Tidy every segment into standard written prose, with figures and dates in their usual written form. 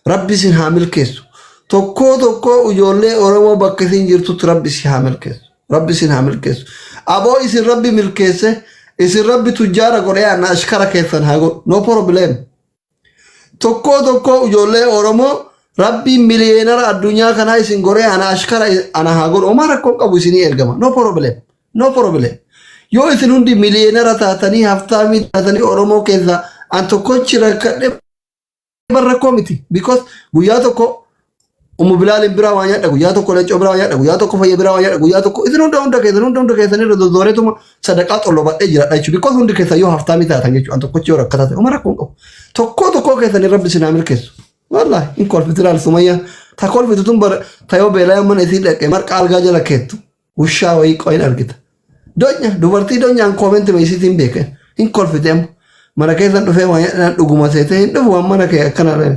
Rabbi isin haa milkeessu. Tokkoo tokkoo ijoollee Oromoo bakka isin jirtutti Rabbi isin haa milkeessu. Rabbi isin haa milkeessu. Aboo isin Rabbi milkeesse isin Rabbi tujjaara godhee ana ashkara keessan haa godhu. No problem. Tokkoo tokkoo ijoollee Oromoo Rabbiin miliyeenara addunyaa kanaa isin goree ana ashkara ana haa godhu. Homaa rakkoon qabu isinii ergama. No problem. No problem. Yoo isin hundi miliyeenara taatanii haftaamii taatanii Oromoo keessaa an tokkochi rakkadhe bar rakkoo miti. Because guyyaa tokko Ummu Bilaalin biraa waa nyaadha, guyyaa tokko Leencoo biraa waa nyaadha, guyyaa tokko Fayya biraa waa nyaadha, guyyaa tokko isin hunda hunda keessan hunda hunda keessan irra zozzooreetuma sadaqaa xollobadhee jiraadha jechuudha. Because hundi keessan yoo haftaamii taatan jechuudha. An tokkochi yoo rakkataa ta'e uma rakkoo hin qabu. Tokkoo tokkoo keessan rabbi isin haa milkeessu. Wallahi hin kolfitu laal Sumayyaa. Ta kolfitu tun bara ta yoo beelaa mana isii dhaqe marqa algaa jala keettu. Wushaa wayii qoyin argita. Donya dubartii donyaan koomenti ma isiitiin beeke hin kolfite amma. Mana keessan dhufee waan nyaadhaan dhuguma seetee hin dhufu waan mana kee akkana dha.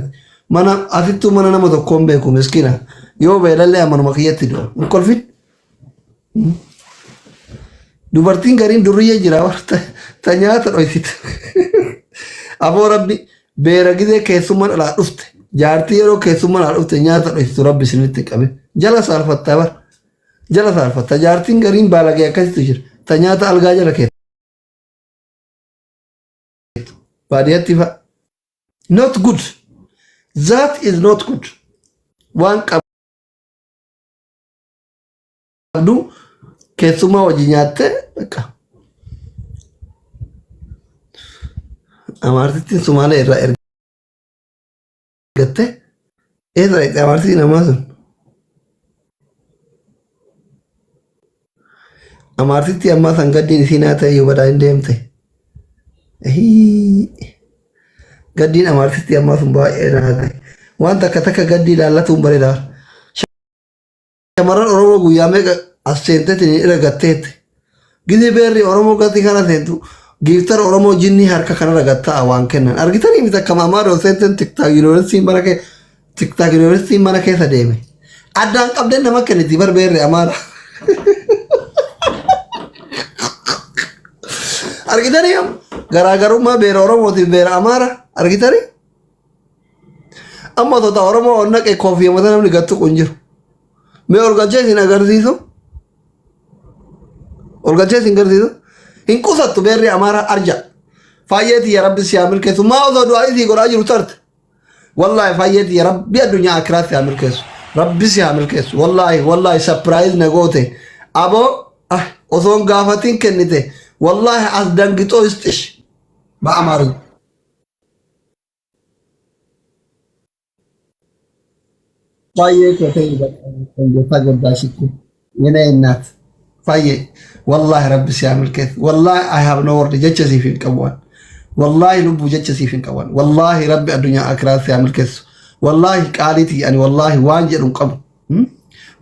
Mana asittuu mana nama tokkoon beeku miskiina. Yoo beelallee amanuma kiyyatti du'a. Hin kolfin. Dubartiin gariin durriyyee jira warra ta nyaata dhoysite. Aboo rabbi beera gizee keessummaan alaa dhufte. Jaartii yeroo keessummaan alaa dhufte nyaata dhoysitu rabbi isinitti qabe. Jala saalfattaa bara. Jala saalfatta. Jaartiin gariin baalagee akkasitu jira. Ta nyaata algaa jala keettu. Baadiyyaatti fa'a. Not good. That is not good. Waan qabdu keessummaa wajji nyaattee bakka. Amaartittiin Sumaalee irraa ergatte eessa dhaqxe amaartittiin ammaa sun? Amaartittii ammaa san gaddiin isii naa ta'e yoo badaa hin deemte. Ehii. Gaddiin amaartittii ammaa sun baay'ee naa ta'e. Waan takka takka gaddii ilaallatuun bareeda. Shamarran Oromoo guyyaa meeqa as seenteetiin irra gatteetti. Gizee beerri Oromoo gatii kana seentu giiftar Oromoo jinnii harka kanarra gatta'a waan kennan. Argitanii miti akka maamaa seenteen tiktaak yuunivarsiitiin mana kee tiktaak yuunivarsiitiin mana keessa deeme. Addaan qabdeen nama kenniti bar beerri Amaara. Argitanii garaagarummaa beera Oromootiif beera Amaara argitanii? Amma otoo ta'a Oromoo ol naqe koofiyya mata namni gad tuqu hin jiru. Mee ol galchee isin agarsiisu. Ol galchee isin agarsiisu. Hin qusattu beerri Amaaraa arja. Faayyee tiyya rabbi si haa milkeessu. Maa osoo du'aa isii godhaa jiru tarte. Wallaahi faayyee tiyya rabbi addunyaa akiraa si haa milkeessu. Rabbi si haa milkeessu. Wallaahi wallaahi sapiraayiz na goote. Aboo ah, osoo hin gaafatin kennite. Wallaahi as dangixoo isxish. Ba'amaarii. Baay'ee koo ta'e ቆንጆ ተጎዳሽ እኮ የኔ እናት ፋዬ ወላሂ ረቢ si haa milkeessu wallahi I have no word jecha siif hin qabu waan wallahi lubbuu jecha siif hin qabu waan wallahi rabbi addunyaa akiraa si haa milkeessu wallahi qaalii tiyya ani wallahi waan jedhu hin qabu Hmm?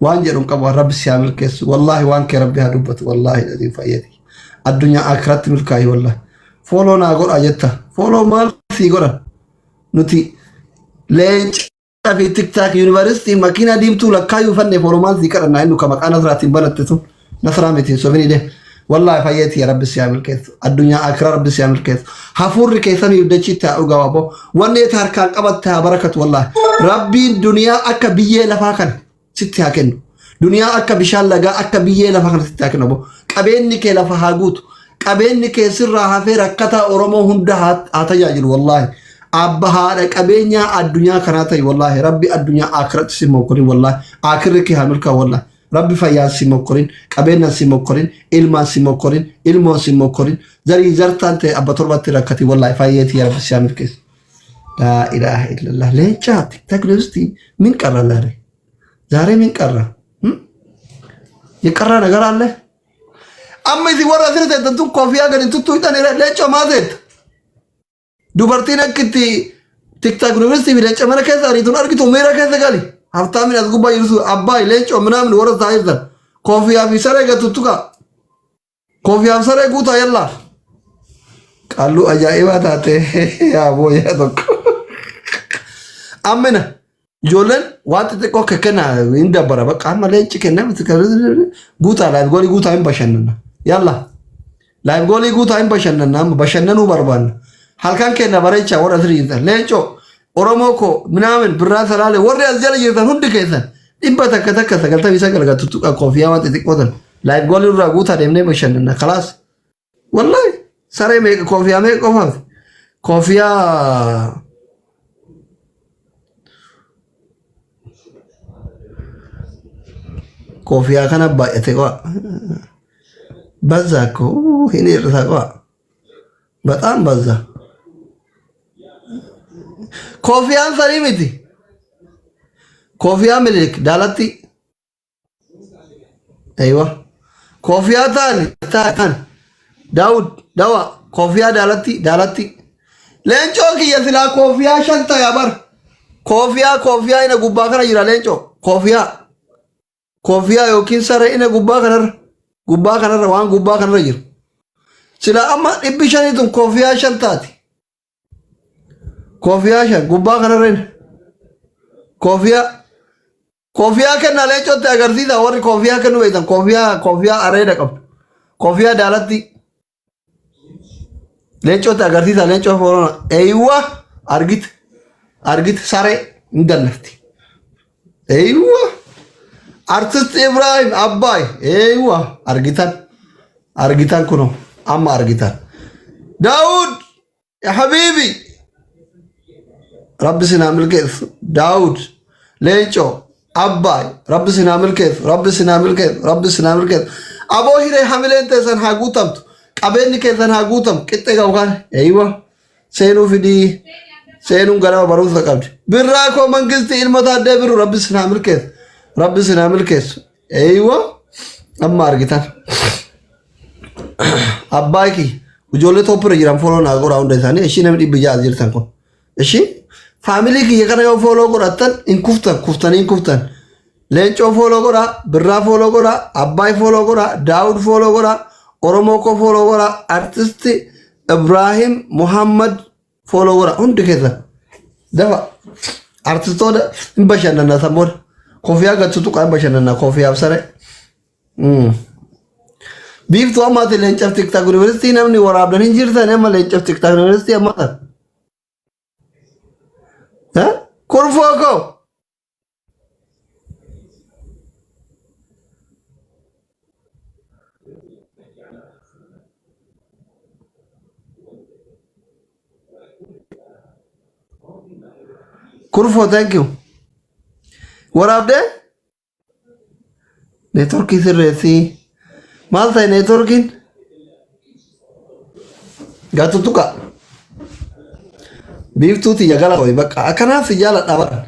Waan jedhu hin qabu waan rabbi si haa milkeessu wallahi waan kee rabbi haa dubbatu wallahi dhadiin fayyadi addunyaa akiratti milkaa'i wallahi fooloo naa godhaa jetta fooloo maal sii godhan nuti leenca fi tiktaak yuunivarsiitii makiinaa diimtuu lakkaayyuu fanne fooloo maal sii kadhannaa inni ka maqaa nasraatiin banatte sun nasraa miti hin sobini deem wallahi fayyeeti ya rabbi si haa milkeessu addunyaa akiraa rabbi si haa milkeessu hafuurri kee samiif dachiitti haa dhugaa abbo wanni ati harkaan qabatte haa barakatu wallahi rabbiin duniyaa akka biyyee lafaa kana sitti haa kennu duniyaa akka bishaan lagaa akka biyyee lafaa kana sitti haa kennu abbo qabeenyi kee lafa haa guutu qabeenyi kee sirraa hafee rakkataa oromoo hunda haa haa tajaajilu wallahi abba haadha qabeenyaa addunyaa kanaa ta'i wallahi rabbi addunyaa akiratti si mokkorin wallahi akirri kee haa milkaa'u wallahi Rabbi fayyaan si mokkorin, qabeennan si mokkorin, ilmaan si mokkorin, ilmoon si mokkorin, zarii zartaan ta'e abba torbatti rakkati wallahi faayyeetii yaa Rabbi si haa milkeessu. Laa ilaaha illallah leencaa tiktak ዩኒቨርሲቲ ምን ቀረ ዛሬ? ዛሬ ምን ቀረ? የቀረ ነገር አለ? amma isin warra asirra teettan tun koofiyaa gadi tuttuuxan leencoo maa teetta? Dubartiin akka itti tiktaak yuunivarsiitii fi leenca mana keessa ariituun argitu miira keessa gali. Haftaamin as gubbaa jirtu abbaay leencoo minaamin warra taa'aa jirtan. Koofiyaa fi saree gad tuttuqaa. Koofiyaa fi saree guutaa yallaa. Qaalluu ajaa'ibaa taate yaa booyaa tokko. Ammina ijoolleen waan xixiqqoo kekkenna hin dabbara bakka amma leenci kenna guutaa laayif goolii guutaa hin bashannana. Yalla. Live goolii guutaa hin bashannanna amma bashannanuu barbaanna. Halkan keenya bareechaa warra asirra jirtan. Leencoo Oromoo koo minaamin Birraa Salaalee warri as jala jirtan hundi keessan 100 takka 99 gattu koofiyaa waan xixiqqoo tan life goal irraa guutaa deemnee bashannanna kalaas. Wallahi saree meeqa koofiyaa meeqa qofaaf koofiyaa koofiyaa kana baay'ate qo'a. በዛ እኮ hin hir'isa qo'a. በጣም በዛ. Koofiyaan sanii miti. Koofiyaa Minilik daalatti. Aywa. Koofiyaa taani ta'an. Daawud dawa koofiyaa daalatti daalatti. Leencoo kiyya silaa koofiyaa shan ta'e bar. Koofiyaa koofiyaa ina gubbaa kana jira leencoo. Koofiyaa. Koofiyaa yookiin saree ina gubbaa kanarra. Gubbaa kanarra waan gubbaa kanarra jiru. Silaa amma 500 tun koofiyaa shan taati. Koofiyaa shan gubbaa kanarra ina. Koofiyaa. Koofiyaa kennaa leencootti agarsiisa warri koofiyaa kennu beektan koofiyaa koofiyaa areeda qabdu. Koofiyaa daalatti. Leencootti agarsiisa leencoo foorona. Eeywa argite argite saree hin dallafti. Eeywa Artist Ibrahim Abbaay eeywa argitan argitan kunoo amma argitan. Daawud ya habiibi Rabbi sinaa milkeessu Daawud Leencoo Abbaay Rabbi sinaa milkeessu Rabbi sinaa milkeessu Rabbi sinaa milkeessu. Aboo hiree hamileen teessan haa guutamtu qabeenyi keessan haa guutamu qixxee qabu kan eeywa seenuu fidii seenuun ganama barumsa qabdi. Birraa koo mangisti ilma taaddee biru Rabbi sinaa milkeessu Rabbi sinaa milkeessu eeywa amma argitan. Abbaa kiyya ijoollee toppirra jiran follow naa godhaa hunda isaanii ishii namni 600 jirtan kun. Ishii family kiyya kana yoo follow godhattan hin kuftan kuftanii hin kuftan. Leencoo follow godhaa, Birraa follow godhaa, Abbaay follow godhaa, Daawud follow godhaa, Oromoo koo follow godhaa, Artisti Ibraahim Muhammad follow godhaa hundi keessan. Dafa artistoota hin bashannanna sammoota. Kofiyaa gattu tuqaa hin bashannanna kofiyaaf saree. Biiftuu ammaati leencaaf TikTok Yuunivarsiitii namni waraabdan hin jirtan amma leencaaf TikTok Yuunivarsiitii amma tan. Kurfoo koo. Kurfoo, thank you. Waraabdee? Neetworkii sirreessii. Maal ta'e neetworkiin? Gatu tuqa. Biiftuu tiyya gala ho'i bakka. Kanaaf si jaaladha bara.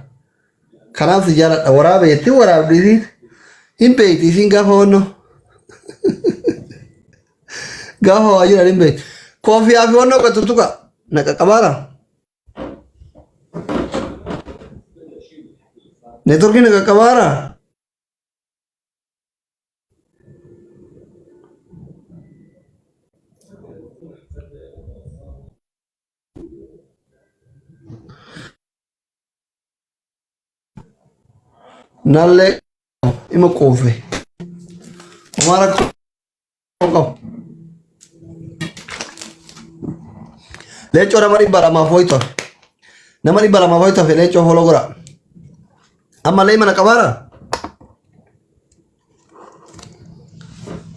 Kanaaf si jaaladha. Waraabee jettee waraabdi isiin. Hin beekti isiin gaafa wannoo. Gaafa waa jiran hin beekti. Koofiyaa fi wannoo gatu tuqa. Na qaqqabaara. Neetworkiin na qaqqabaara. Nallee ima quufe. Homaa rakkoo qabu. Leencoo nama 200 wayitu hafe. Nama 200 wayitu hafe leencoo follow godha. Ammallee mana qabaara.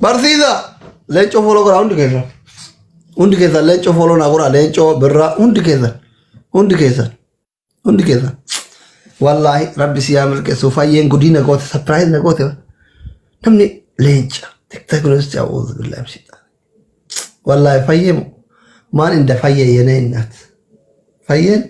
Barsiisa. Leencoo follow godha hundi keessan. Hundi keessan leencoo follow naa godha. Leencoo Birraa hundi keessan. Hundi keessan. Hundi keessan. Wallaahi rabbi si yaa milkeessu fayyeen gudii na goote surprise na goote. Namni leenca TikTok nusti a'uudhu billahi min. Wallaahi fayyee maan inda fayyee yenee innaat. Fayyeen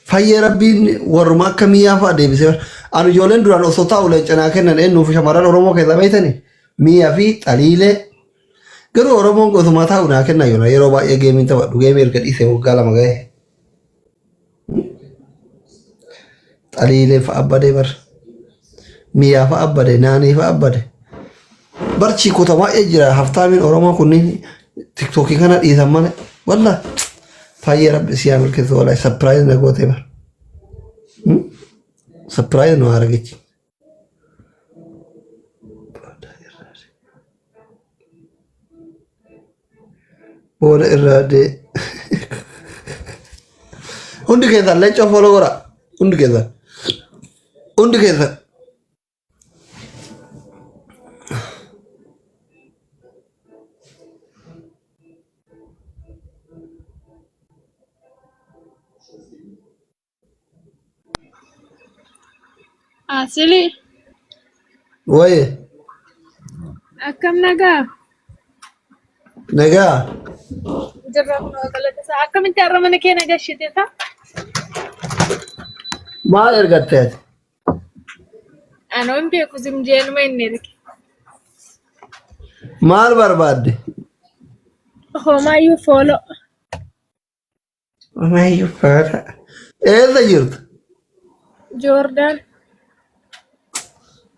fayyee rabbiin warruma akka miyyaa fa'a deebisee. Ani ijoolleen duraan osoo taa'u leenca naa kennan eenyuuf shamarran Oromoo keessaa beektanii mi'a fi xaliilee. Garuu Oromoon gosuma taa'u naa kennan yoona yeroo baay'ee gameiin taphadhu gameii erga dhiisee waggaa 2 ga'e. Xaliilee fa'a badee bar. Miyaa fa'a bade naanii fa'a bade. Barchii kota baay'ee jira haftaamiin Oromoo kunniin TikTokii kana dhiisan malee. Wallah fayyee rabbi si yaa milkeessu wallahi surprise na goote bar. Surprise nu argichi. Booda irraa dee. Hundi keessan leencoo follow godha. Hundi keessan. Hundi keessan. Asili Wayi akkam nagaa? nagaa. Jirra kunoo galata isaa. Akkamitti har'a mana kee nagashite ta'a? Maal ergatte ati? Anoo hin beeku zimjeenuma inni erge. Maal barbaadde? Homaayyuu fooloo. Homaayyuu faara. Eessa jirta? Joordaan.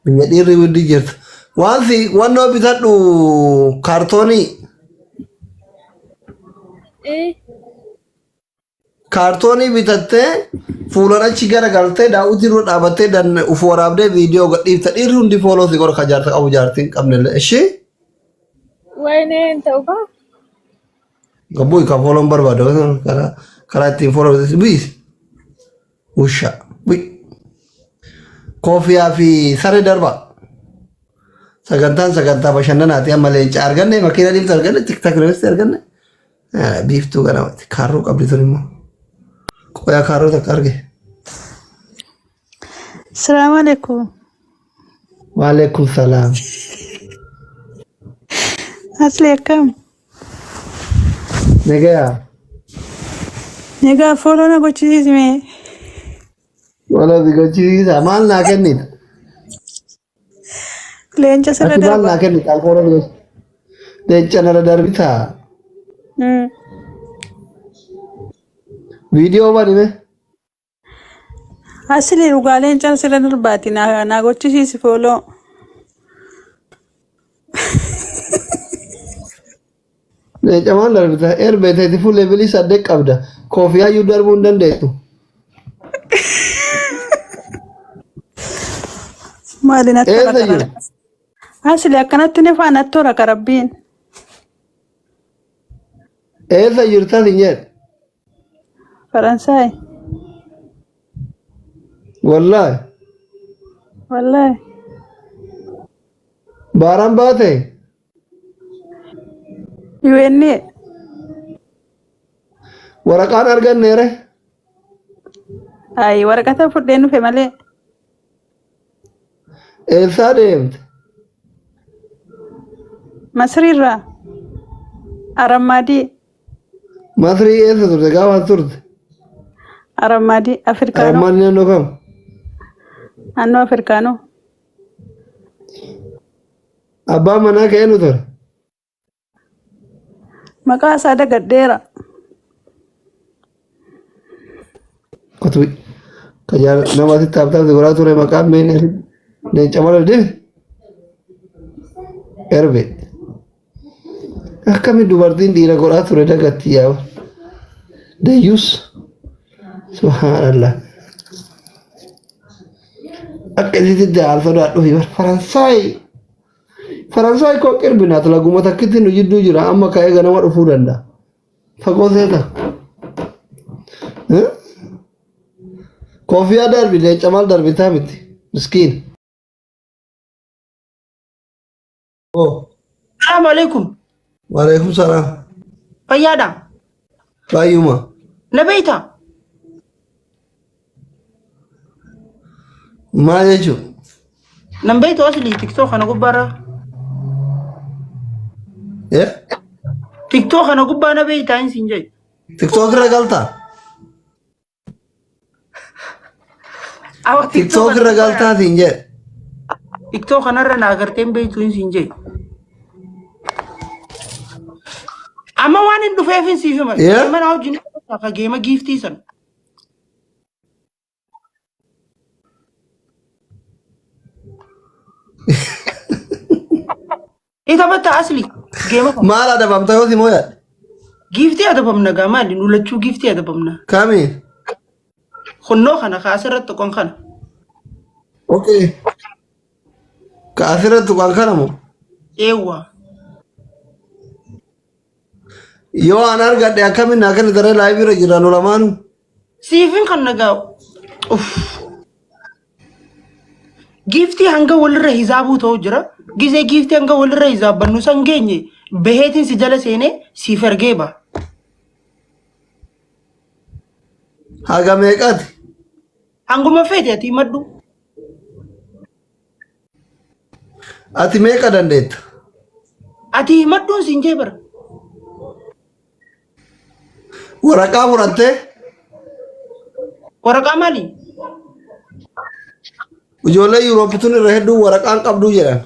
Biyya dhiirri hundi jirta. Waan si wannoo bitadhu kaartoonii. Eh. Kaartoonii bitattee fuulaan achi garagaltee daawwitii dura dhaabattee dan uf waraabdee viidiyoo gadhiifta. Dhiirri hundi fooloo si godha ka jaarsa qabu jaartii hin qabnellee. Ishii Wayinee hin ta'u kaa. gabbuuyi ka fooloon barbaada karaa karaa ittiin fooloo bu'i usha bu'i. Koofiyaa fi saree darba. Sagantaan sagantaa bashannanaati amma leenca arganne makiina dhiiftu arganne tiktak reesti arganne. Biiftuu ganamatti kaarroo qabdi tun immoo. Qoyaa kaarroo takka arge. Salaamu alaikum. Waalaikum salaam. Asli akkam? Nagayaa. Egaa fooloo na gochisiisme. Wala si gochisiisa maal naa kennita? Leenca sirra Ati maal darba. naa kennita? Fooloo si gochisiisa. Leenca nara darbitaa. Viidiyoo banime. Asli dhugaa leenca sirra darbaati naa gochisiisi fooloo. Leenca maal darbita? Erbee teeti fuullee bilii saddeet qabda. Koofiyaa iyyuu darbuu hin dandeessu. Maali natti tola Eessa karaa. jiru? Asli akkanatti ni faa natti tola karabbiin. Eessa jirta sin jedhe? Faransaay. Wallaahi. Wallaahi. Baaraan baate? UN. Waraqaan arganneere? Ayi waraqata fudheen dhufe malee. Eessaa deemte? Masriirraa. Arammaadii. Masrii eessa turte? Gaafa turte? Arammaadii. Afrikaanoo. Arammaan naannoo kam? Naannoo Afrikaanoo. Abbaan manaa kee eenyu ture? Maqaa isaa dagadheera. Kutubi. Kajaar nama asitti taphataaf godhaa ture maqaan meen leenca mala dide erbe. Akkami dubartiin dhiira godhaa ture dagatti yaa dayyuus subhaanallah. Akka isitti haal sodaadhu fi Faransaay. Faransaay koo qirbi naat laguma takkitti nu jidduu jira amma ka'ee ganama dhufuu danda'a. Fagoo seeta. Koofiyaa darbi leenca maal darbitaa miti miskiin. Oh, Salaamu alaikum. waalaikum salaam. Fayyaadha. Baay'uma. Na beektaa? Maal jechuun? Nan beektu asli tiktok kana gubbaarra. Eh? Tiktok kana gubbaa na beektaa hin siin jedhe. Tiktok irra galtaa? Awa Tiktok irra galtaa siin jedhe. Tiktok kanarra na agartee hin beektu hin siin jedhe. Amma waan hin dhufeef hin siif hima. Yeah. Geema na wajjin ka geema giiftii sana. Ni taphatta asli geema kana. Maal adabamta yoo si mooyadhe? Giiftii adabamna gaa maali nu lachuu giiftii adabamna. Kami? Kunnoo kana ka asirratti tuqan kana. Okay. Ka asirratti tuqan kana moo? Eewwa. Yoo an argadhe akkamiin naa kenni daree laayivii irra jira nu lamaanuu. Siifin kan nagaa. Uff. Giiftii hanga walirra hizaabuu ta'u jira. Gizee giiftii hanga walirra hizaabbannu san geenye baheetiin si jala seenee siif ergee ba'a. Haga meeqaati? Hanguma feete ati himadhu. Ati meeqa dandeetta? Ati himadhuun siin jee bara. Waraqaa fudhattee Waraqaa maali? ijoollee Yuurooppituun irra hedduu waraqaan qabduu jedhan.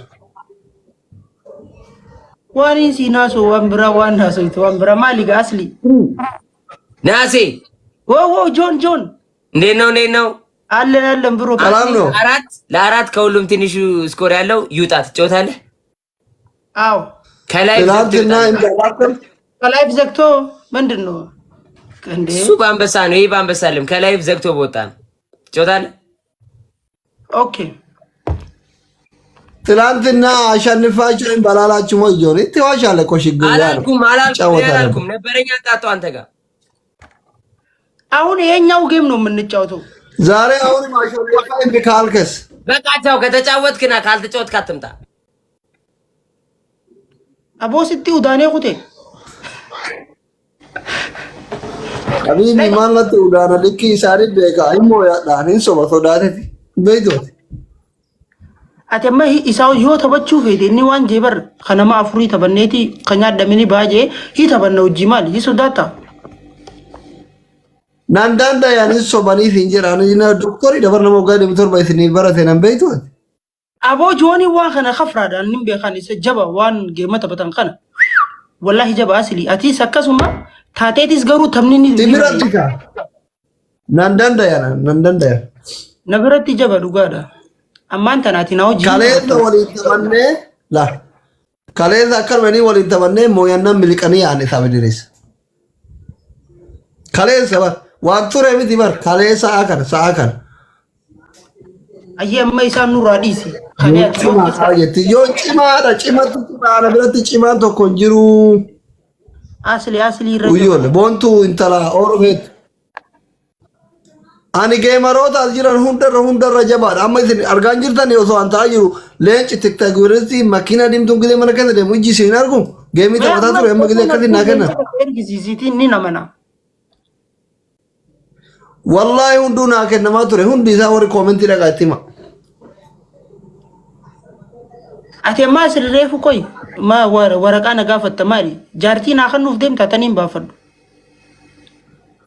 Waan hin siin haasoo waan biraa waan haasoitu waan biraa maali gaa asli? ናሴ Woo woo Joon Joon. እንዴት ነው? እንዴት ነው? አለን አለን ብሮ ሰላም ነው። አራት ለአራት ከሁሉም ትንሹ ስኮር ያለው ይውጣ። ትጫወታለህ? አዎ ከላይ ዘግቶ ትናንትና ይውጣል። እንዳላከም ከላይፍ ዘግቶ ምንድን ነው እንዴ? እሱ በአንበሳ ነው። ይሄ በአንበሳ አይደለም። ከላይ ዘግቶ በወጣ ነው። ትጫወታለህ? ኦኬ ትናንትና አሸንፋችሁ በላላችሁ ወይ ጆኒ ትዋሻለህ እኮ ሽግር ያ ነው አላልኩም አላልኩም እኔ ትጫወታለህ። አላልኩም። ነበረኛ ጣጣው አንተ ጋር አሁን ይሄኛው ጌም ነው የምንጫወተው። ዛሬ አሁንም አሸንፋ እምቢ ካልከስ በቃ ቻው። ከተጫወትክና ካልተጫወትክ አትምጣ። አቦ ስቲ ኡዳኔ ኩቴ Habibi maal natti udaana likkii isaanii beeka immoo yaadhaan hin soba sodaateti beeytooti. Ati amma isaa yoo taphachuu feete inni waan jee bar kanama afurii taphanneeti kan nyaadhamini baay'ee hi taphanna hojii maali hi sodaata. Nan danda'an hin sobaniif hin jedhan doktorii dabar nama waggaa 27 isinii barate nan beeytooti. Aboo joonii waan kana kafraadhaan nin beekan isa jaba waan geema taphatan kana. Wallaahi jaba asli atis akkasuma taateetis garuu taphni ni Si biratti kaa. Nan danda'an nan danda'an. Na biratti jaba dhugaadha. Ammaan tanaati na hojii. Kaleessa waliin taphannee la kaleessa akkanumanii waliin taphannee mooyannaan miliqanii yaa'an isaa bidireessa. Kaleessa bar waan ture miti bar kaleessa sa'a kana sa'a kana. Ayyee amma isaan nurraa dhiisi. Kalee ati yoo Cimaa jetti yoo cimaadha cimatu cimaadha biratti cimaan tokko hin jiru. Asli asli irra jaba. Uyyoon boontuu intala Oromeetu. Ani gameroota as jiran hundarra hundarra jabaadha. Amma isin argaa hin jirtan osoo an ta'aa jiru leenci tiktak biratti makiinaa diimtuun gisee mana keessa deemu ijji isin argu. Gameii taphataa ture amma gisee akkasii naa kennan. Ergisiisiitiin ni namana. Wallaahi hunduu naa kennamaa ture hundi isaa warri commentii dhaqaa itti hima. Ati ammaa asirra reefu koyi ma waraqaa na gaafatta maali? Jaartii naa kennuuf deemta taniin baafadhu.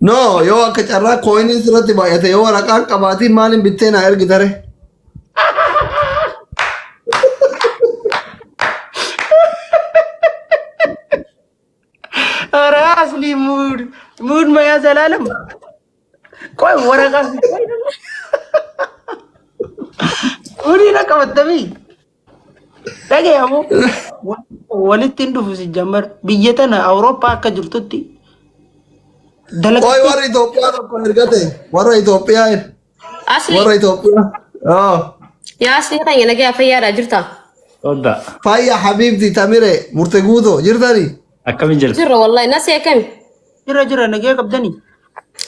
No yoo akka carraa coinii sirratti baay'ate yoo waraqaan qabaatiin maaliin bittee naa ergitare? ኧረ አስሊ ሙድ ሙድ መያዝ አላለም። ቆይ waraqaa muudii na qabattamii dhagayamu walitti hin dhufu si jammar biyya tana Awurooppaa akka jirtutti Qoy dalagatti warri Itoophiyaa tokko ergate warra Itoophiyaa Asli warra Itoophiyaa. Oh. Yaa asli keenya nagaa fayyaadha jirta. Odda, Fayya Habibti Tamire murte guuto jirtani? akkamiin jirta? Jirra wallahi nasee akkami? Jira jira nagaya qabdanii.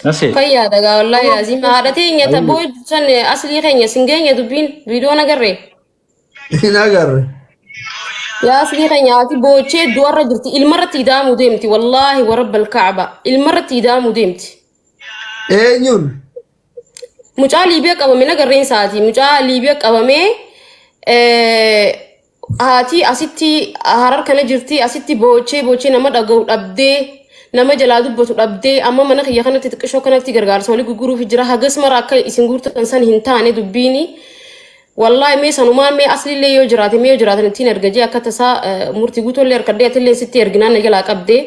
Nasee, Fayyaadha gaa wallahi laazima haadha teenya tabboo san aslii keenya sin geenye dubbiin viidiyoo nagarree. Hin agarre. Yaa aslii keenya haati boochee du'arra jirti ilmarratti ida'amuu deemti wallaahi warabbal kaaba ilmarratti ida'amuu deemti. Eenyuun? Mucaa Liibiyaa qabame nagarreen isaati mucaa Liibiyaa qabamee haati asitti harar kana jirti asitti boochee boochee nama dhaga'u dhabdee nama jalaa dubbatu dhabdee amma mana kiyya kanatti xiqqishoo kanatti gargaarsa walii gurguruuf jira hagas mara akka isin guurtan san hin taane dubbiini. Wallaahi mee sanumaan mee aslillee yoo jiraate mee yoo jiraatan ittiin erga jee akka tasaa murtii guutuullee harkadhee atillee sitti erginaan na jalaa qabdee.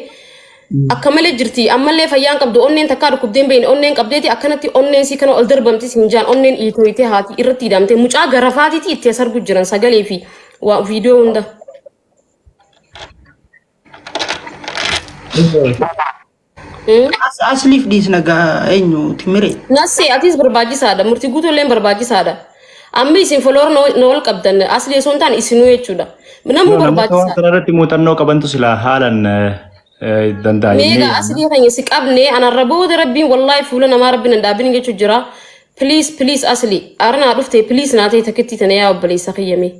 Akka malee jirti ammallee fayyaan qabdu onneen takkaa dhukkubdeen beeyne onneen qabdeeti akkanatti onneen sii kana ol darbamtis hin jaan onneen iitooyitee haati irratti hidhamte mucaa garafaatiiti itti as argu jiran sagalee fi waa viidiyoo hunda. Asliif dhiisna gaa eenyu timire. Nassee atis barbaachisaadha murtii guutuullee barbaachisaadha. Amma isin follower na wal qabdan asli osoo hin taane isinuu jechuudha. Namuu Namoota waan barbaachisaadha. kana irratti muuxannoo qabantu silaa haalan Danda'a jennee Meeqa yaadna. aslii keenya si qabne anarra booda rabbiin wallaahi fuula namaa rabbiin hin dhaabin jechuu jira. Please please asli aranaa dhufte please naa ta'e takkitti tana yaa obboleessa kiyya mee.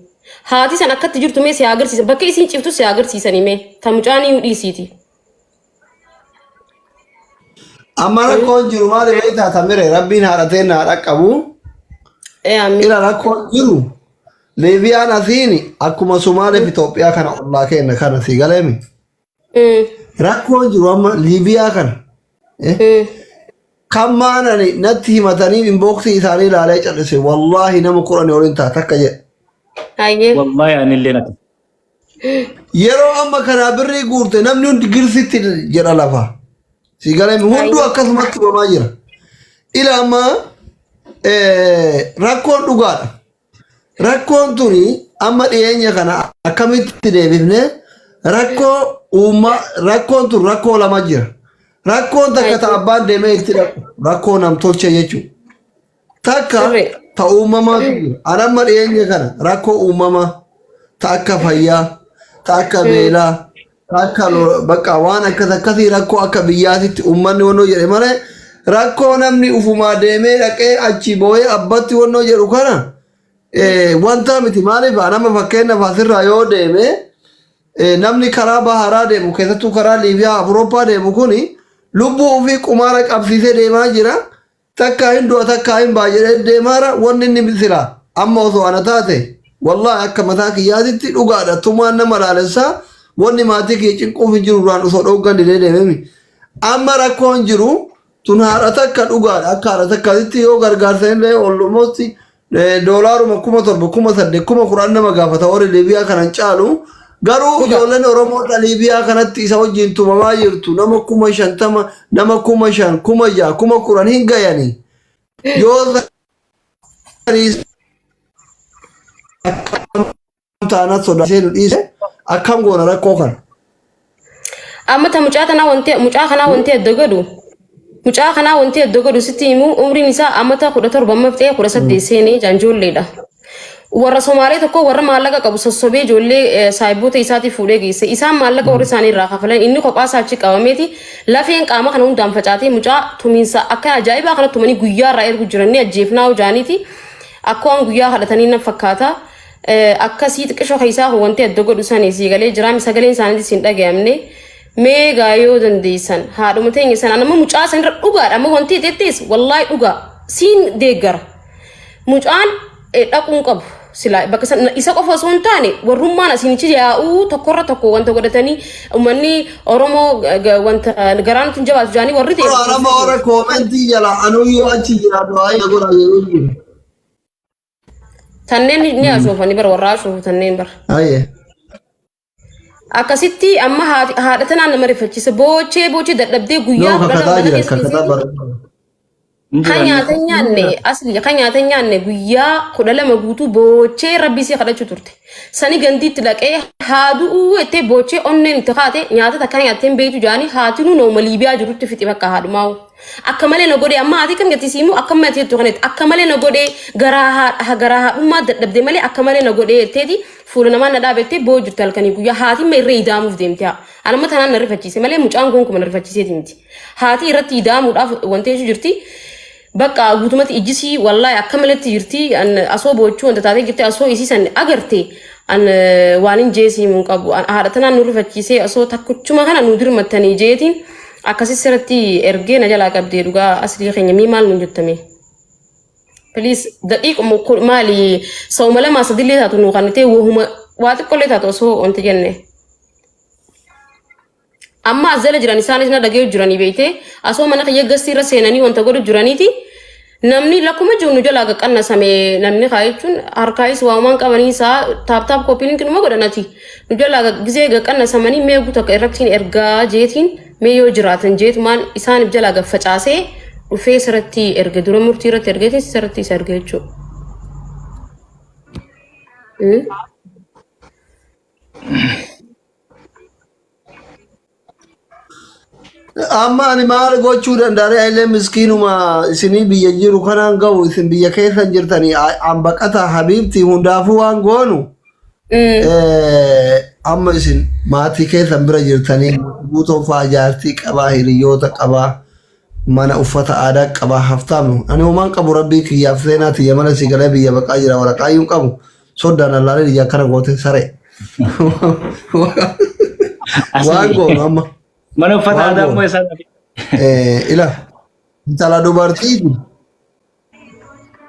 Haati san akkatti jirtu mee si haa agarsiisan bakka isiin ciftu si haa agarsiisanii mee ta mucaan iyyuu dhiisiiti. Amma rakkoon jiru maali beektaa Tamire rabbiin haadha na dhaqqabu. Ee amiin. Ila rakkoon jiru Liibiyaan asiin akkuma Somaaliif Itoophiyaa kana ollaa keenya kana si galeemi. Rakkoon jiru amma Liibiyaa kana. Kan maanani natti himatanii inboxii isaanii ilaalee cal'ise wallaahi nama 10 oliin ta'a takka jedhe. Hayyee. Wallaahi anillee natti. Yeroo amma kanaa birrii guurte namni hundi girsitti jedha lafa. Si galeemi hunduu akkasumatti himamaa jira. Ila amma rakkoon dhugaadha. Rakkoon tuni amma dhiyeenya kana akkamitti deebifne rakkoo uumaa rakkoon tun rakkoo lama jira. Rakkoon takka ta abbaan deemee itti dhaqu rakkoo namtolchee jechuudha. Takka ta uumamaatu jira. Ani amma dhiyeenya kana rakkoo uumamaa ta akka fayyaa, ta akka beelaa, ta akka bakka waan akkas akkasii rakkoo akka biyyaatitti uummanni wannoo jedhe malee rakkoo namni ufumaa deemee dhaqee achi boo'ee abbatti wannoo jedhu kana wanta miti maaliif ani amma fakkeenyaaf asirraa yoo deeme namni karaa baharaa deemu keessattuu karaa Liibiyaa Awurooppaa deemu kuni lubbuu ofii qumaara qabsiisee deemaa jira. Takkaa hin du'a takkaa hin ba'a jedhee deemaara wanni inni sila amma osoo ana taate wallaahi akka mataa kiyyaatitti dhugaadha tumaan nama laalessaa wanni maatii kiyya cinquuf hin jiru duraan osoo dhooggan didee deememi. Amma rakkoon jiru tun haadha takka dhugaadha akka haadha takkaatitti yoo gargaarsa illee almost doolaaruma 7,000 8,000 10,000 nama gaafata warri Liibiyaa kanan caalu garuu ijoolleen Oromoo dha Liibiyaa kanatti isa wajjin tumamaa jirtu nama 50,000 nama 5,000 6,000 10,000 hin gayanii yoo sanii akkam taana sodaasee nu dhiise akkam goona rakkoo kana. Amma ta mucaa tanaa wanti mucaa kanaa wanti adda godhu mucaa kanaa wanti adda godhu sitti himu umriin isaa amata 17 amma fixee 18 seenee jaanjoolleedha. Warra Somaalee tokko warra maallaqa qabu sossobee ijoollee saayiboota isaatii fuudhee geesse. Isaan maallaqa warri isaanii irraa kafalan inni kophaa isaa achi qabameeti lafeen qaama kana hundaan facaatee mucaa tumiinsa akka ajaa'ibaa kana tumanii guyyaa irraa ergu jiran ni ajjeefnaa hojaaniiti. Akka waan guyyaa kadhatanii nan fakkaata. Akkasii xiqqishoo keessaa kun wanti adda godhu sani sii galee jiraami sagaleen isaaniitis hin dhagayamne. Mee gaa yoo dandeessan haadhuma teenya sana nama mucaa sanirra dhugaadha amma wanti jettees wallaahi dhugaa siin deeggara. Mucaan dhaquu hin qabu silaa bakka san isa qofa osoo hin taane warrummaan asiinichi yaa'uu tokkorra tokko wanta godhatanii uummanni Oromoo wanta garaan nutti hin jabaatu jaanii warri ta'e. Nama warra koomentii jala anuyyuu achi jira du'aa godha jedhee jira. Tanneen ni ashoofani bara warraa ashoofu tanneen bara. Aye. Akkasitti amma haadha tanaan nama rifachiisa. Boochee boochee dadhabdee guyyaa Yoo 12 kakataa mana jira keessa kakataa teessee bara. Hin kan jiran. nyaata hin nyaanne asli kan nyaata hin nyaanne guyyaa 12 guutuu boochee rabbii isii kadhachuu turte. Sani gandiitti dhaqee haaduu jettee boochee onneen itti kaate nyaata takka nyaattee hin beektu jaanii haatinuu nooma Liibiyaa jirutti fixi bakka haadhumaa'u. Akka malee na godhee amma haati kan gatii siimu akka malee jettu kanatti akka malee na godhee garaa haadha garaa haadhummaa dadhabde malee akka malee na godhee jetteeti fuula namaa na dhaabettee boo jirti halkanii guyyaa haati ma irra ida'amuuf deemte haa. Anamma tanaan na rifachiise malee mucaan gonkuma na rifachiiseeti miti. Haati irratti ida'amuudhaaf wanti jechuu jirti. Bakka guutumatti ijjisii wallaahi akka maletti jirti an asoo boochuu wanta taatee jirti asoo isii san agarte an waan hin jeesii mun qabu haadha tanaan nu rifachiisee asoo takkuchuma kana nu dirmattanii jeetiin akkasi sirratti ergee na jalaa qabdee dhugaa aslii keenya mii maal nun jettame. Please daqiiquma maali sa'uma lamaa sadillee taatu nu kannitee wahuma waa xiqqollee taatu osoo wanti jenne. Amma as jala jiran isaanis na dhaga'u jiranii beeyte asoo mana kiyya gastii irra seenanii wanta godhu jiraniiti. Namni lakkuma jiru nu jalaa qaqqannasame namni kaa jechuun harkaayis waamaan qabanii isaa taap taap kooppiin numa godhanati. Nu jalaa gizee qaqqannasamanii mee guutuu akka irratti hin ergaa jeetiin mee yoo jiraatan jeetumaan isaaniif jalaa gaffacaasee dhufee sirratti erge dura murtii irratti ergeetiin sirratti isa erge jechuudha. Amma ani maal gochuu danda'a illee miskiinuma isinii biyya jiru kanaan ga'u isin biyya keessa hin jirtanii an baqata habiibti hundaafuu waan goonu. Amma isin maatii keessan bira jirtanii guutoon fa'aa jaartii qabaa, hiriyoota qabaa, mana uffata aadaa qabaa, haftaamu. Ani homaan qabu rabbii kiyyaaf seenaa tiyya mana si galee biyya baqaa jira waraqaa iyyuu hin qabu. Soddaan allaalee biyya akkana goote saree. Waan goonu amma. Mana uffata Waan aadaa goonu. immoo isaan Ila intala dubartiiti.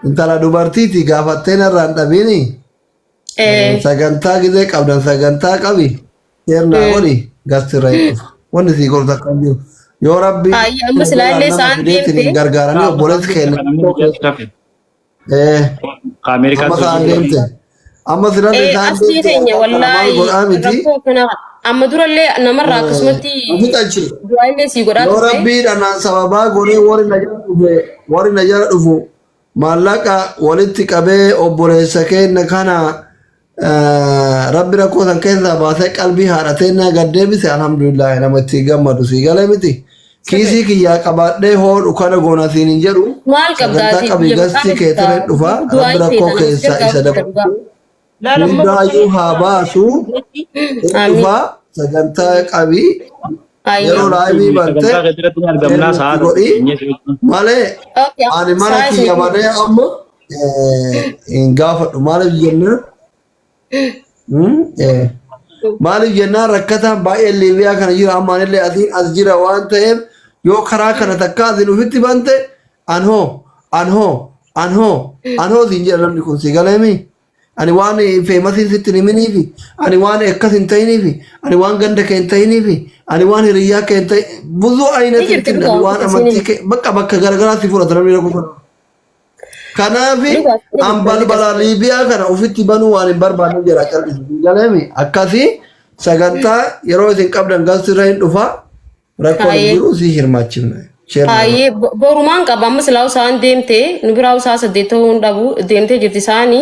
Intala dubartiiti gaafattee narraa hin dhabiini. Sagantaa gizee qabdan sagantaa qabi. Seernaa godhi gastirra hin dhufa. Wanni sii godhu takka hin jiru. Yoo rabbi Ayyi, amma silaa illee nama isaan fideetiin deemte. gargaaranii obboleessi keenya. Ameerikaa Amma isaan deemte. Amma silaa isaan Asii deemte. keenya Maal wallaahi godhaa miti. rakkoo kana amma durallee namarraa akkasumatti Fixachi. du'aa illee sii godhaa Yoo turte. rabbii dhanaan sababaa godhee warri na jala dhufe warri na jala dhufu maallaqa walitti qabee obboleessa keenya kana rabbi rakkoo san keessaa baasee qalbii haadhatee naa gad deebise alhamdulillah nama itti gammadu sii galee miti. Kiisii kiyyaa qabaadhee hoodhu kana goona siin hin jedhu Maal sagantaa qabdaati qabii biyya gastii baqaa keetiree jirta. dhufa Du'aa rabbi rakkoo feetan as keessaa isa gargaaru dabarsu dhugaa. Laala amma hundaayyuu haa baasu hin Amiin. dhufa sagantaa qabii Ayyee. yeroo laayivii bante Sagantaa keessatti argamnaa seerri sa'aa godhi tokko. malee Okay. ani mana Saa kiyya isin malee amma hin gaafadhu maaliif jennaan maaliif jennaan rakkataan baay'een Liibiyaa kana jira amma anillee asiin as jira waan ta'eef yoo karaa kana takka asiin ofitti bante an hoo an hoo an hoo an hoo siin jedha namni kun si galeemi ani waan feemasiin sitti hin himiniifi ani waan akkas hin ta'iniifi ani waan ganda kee hin ta'iniifi ani waan hiriyyaa kee hin ta'in buzuu Ni ayinati jirti hin dhugaa ani waan akkasiin amantii kee bakka bakka garagaraa si fudhata namni rakkoo kana. Kanaaf Dhugaa ni an jirti balbala Liibiyaa kana ofitti banuu waan hin barbaanne jira callisu galeemi akkasii sagantaa yeroo isin qabdan gastirra hin dhufa rakkoon hin Haayee. jiru si hirmaachifna. Sheer nama. Haayee borumaan qaba amma silaa isaan deemte nu biraa isaa 8 ta'uu hin dhabu deemtee jirti isaanii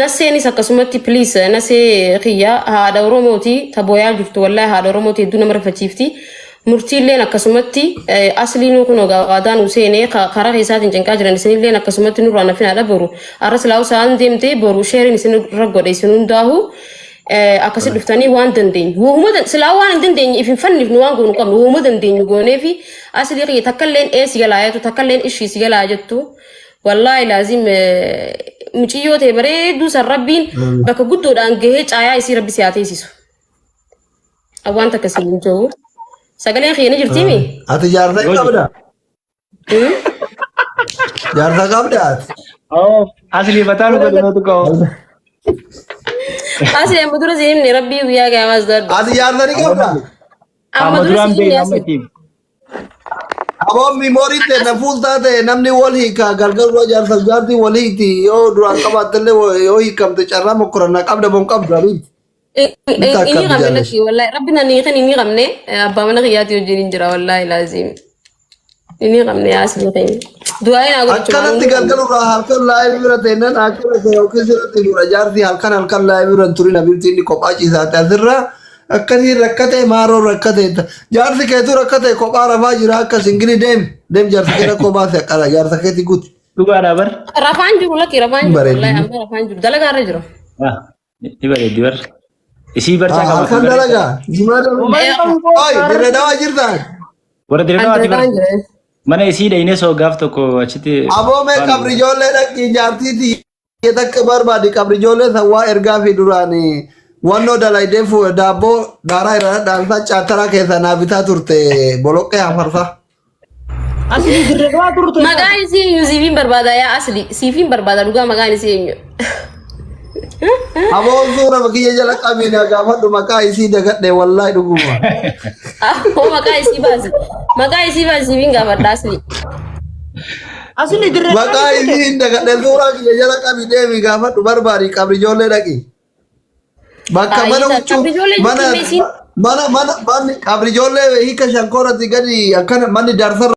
nasseenis akkasumatti please nasee kiyya haadha Oromooti taboyaa jirtu wallahi haadha Oromooti hedduu nama rifachiifti murtiilleen akkasumatti asliinuu kun ogaa waadaa nu seenee karaa keessaatiin cinqaa jiran isinilleen akkasumatti nurraa nafin haadha boru arra silaa isaan deemte boru sheeriin isin irra godhe isin hundaahu akkasi dhuftanii waan dandeenyu wohuma silaa waan hin dandeenye if hin fannifnu waan goonu qabnu wohuma dandeenyu goonee fi aslii kiyya takkalleen ee si galaa jettu takkalleen ishii si galaa jettu wallaahi laazim muciyyoo ta'e bareedduu san rabbiin bakka guddoodhaan gahee caayaa isii rabbi si haa teessisu. Waan takka si hin jiru. Sagaleen kiyya ni jirtiimi? Ati jaarsa Yoo qabda? Jaarsa qabda ati? Oh, asli mataa nu godhatu qaba. Asli amma dura si himne rabbii guyyaa qiyamaas darba. Ati jaarsa ni qabda? Amma Amma dura duraan si himne beekna amma asli. ittiin. Aboon miimoorii ta'e na fuul taate namni wal hiika galgal dura jaarsa jaartii wal hiikti yoo duraan qabaattellee yoo hiikamte carraa mokkorannaa qabda boon qabdu abiiti. Inni Bitta akkam qabne jaallashi. lakki wallahi rabbi na ni kan inni qabne abbaa mana kiyyaati wajjin hin jira wallahi laazim. Inni qabne yaa asli keenya. Du'aa naa gochuu waan Akkanatti hundi qabne. galgal irraa halkan laayivii bira teennan akkana ta'e yookiin sirratti fuudha jaarsi halkan halkan laayivii bira hin turin abiibti inni kophaa ciisaate asirra akkasii rakkate maaroo rakkate jaarsi keetu rakkate kophaa rafaa jira akka singilii deem deem jaarsi kee rakkoo baase akkana jaarsa keetti guuti. Dhugaadhaa bar. Rafaan jiru lakki rafaan Hin jiru wallahi bareeddi. amma rafaan jiru dalagaa irra jira. Ah, Ni bareeddi bar. Isii barcaa qaba. Halkan dalagaa. Jimaa dalagaa. Homaa hin qabu boo. Oi, dirree dawaa jirtaan. Warra An dirree bar. dalagaan jira. Mana isii dhayinee soo gaaf tokko achitti. Aboo mee qabri ijoollee dhaqii jaartiiti takka barbaadi qabri ijoollee san waa ergaa fi duraan wannoo dalaydee daabboo daaraa irraa dhaansaa caataraa keessaa naa bitaa turte boloqqee hafarsaa. Asli dirree dhawaa turte. Maqaan isii eenyu siifiin barbaada yaa asli siifiin barbaada dhugaa maqaan isii eenyu. Aboon suura kiyya jala qabii na gaafadhu maqaa isii dagadhe wallaahi dhuguma. Hoo maqaa isii baasi maqaa isii baasi siifiin gaafadha asli. Asli dirree dhawaa Maqaa turte. isii hin dagadhe suuraa kiyya jala qabii deemi gaafadhu barbaadi qabri ijoollee dhaqi. Bakka mana Baay'ee huccuu qabri ijoollee mana jechuun isiin mana mana manni qabri ijoollee hiika shankooratti gadi akkana manni daarsarra.